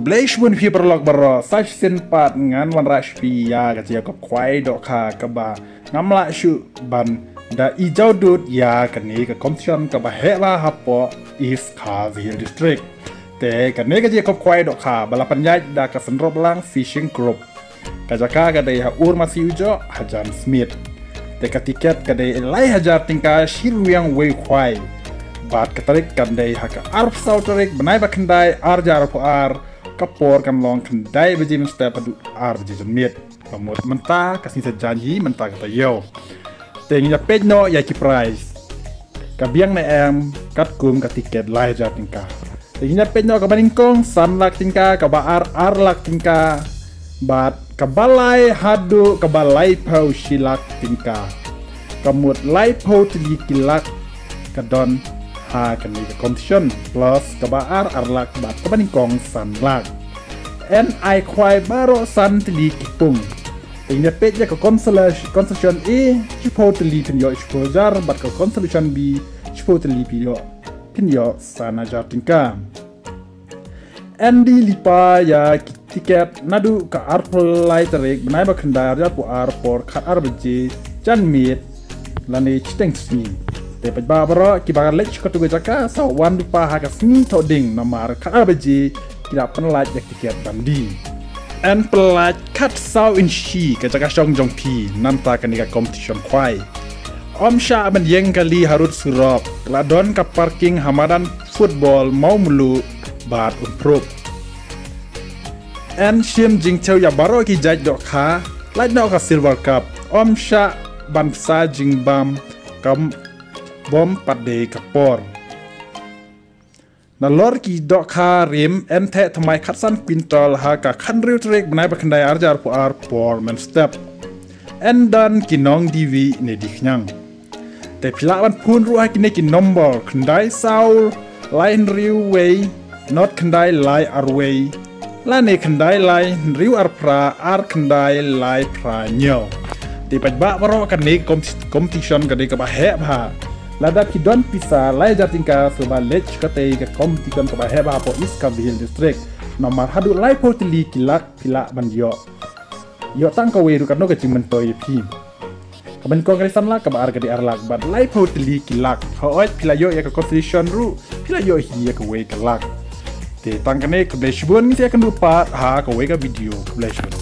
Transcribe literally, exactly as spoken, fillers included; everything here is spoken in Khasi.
Khublei shibun phi paralok baroh, sa shisien pat ngan wanrah sha phi ïa ka jingïakop khwai dohkha kaba ngam lah shuh ban da i jawdut ïa kane ka competition kaba heh bha hapoh East Khasi Hills District. Te kane ka jingïakop khwai dohkha ba la pynïaid da ka Seng Roblang Fishing Group. Ka jaka ka dei ha Urmasi Ujoh, ha Jan Smit. Te ka tiket ka dei lai hajar tyngka shi ryngwiang wei u khwai. Bad ka tarik kan dei ha ka arphew saw tarik bnai ba khyndai arhajar arphew ar, ka por kan long khyndai baje mynstep haduh ar baje janmiet. Ka mut mynta ka sngi Saitjaiñ hi, mynta ka taïew. Te ngin ïa peit noh ïa ki prize. Ka biang ne em katkum ka tiket lai hajar tyngka. Te ngin ïa peit noh, kaba nyngkong san lak tyngka, kaba ar ar lak tyngka, bad kaba lai haduh kaba laiphew shi lak tyngka. Ka mut laiphew tylli ki lak ka don ha kane ka competition, plus kaba ar ar lak bad kaba nyngkong san lak. Yn ai khwai baroh san tylli ki pung. Te ngin ïa peit ïa ka consolation, consolation A, shiphew tylli phin ïoh shiphew hajar, bad ka consolation B, shiphew tylli phin ïoh, phin ïoh san hajar tyngka. Yn die lypa ïa ki tiket naduh ka arphew lai tarik bnai ba khyndai arhajar arphew ar por khatar baje janmiet lane shiteng sngi. Te paidbah baroh kiba leit sha katu ka jaka sa wan lypa ha ka sngi Thohdieng namar khatar baje ki la pynlait ïa ki tiket ban die. Yn pynlait khatsaw inshi ka jaka shong jong phi nangta kane ka competition khwai. Ym shah ban ïeng kali harud surok, la don ka parking ha madan football Mawmluh bad Umphrup. Yn shim jingthew ïa baroh ki jait dohkha, lait noh ka Silver Cup, ym shah ban sa jingbam, kam bom pat dei ka por. Nalor ki dohkha rim yn theh thymmai khatsan quintal ha ka khathynriew tarik bnai ba khyndai arhajar arphew ar por mynstep. Yn don ki nong die wieh ne die khñiang. Te phi lah ban phone ruh ha kine ki nombor khyndai saw lai hynriew wei, nod khyndai lai ar wei, lane khyndai lai hynriew ar phra, ar khyndai lai phra hynñiew. Te paidbah baroh, kane ka comp-, competition ka dei kaba heh bha. Lada phi don pisa lai hajar tyngka, sngewbha leit sha katei ka competition kaba heh bha hapoh East Khasi Hills District. Namar haduh laiphew tylli ki lak phi lah ban ïoh. Ïoh tang kawei ruh katno ka jingmyntoi ïa phi. Kaba nyngkong ka dei san lak, kaba ar ka dei ar lak, bad laiphew tylli ki lak. Hooid, phi la ïoh ïa ka consolation ruh, phi la ïoh hi ïa kawei ka lak. Te tang kane, khublei shibun, ngin sa ïakynduh pat ha kawei ka video. Khublei shibun.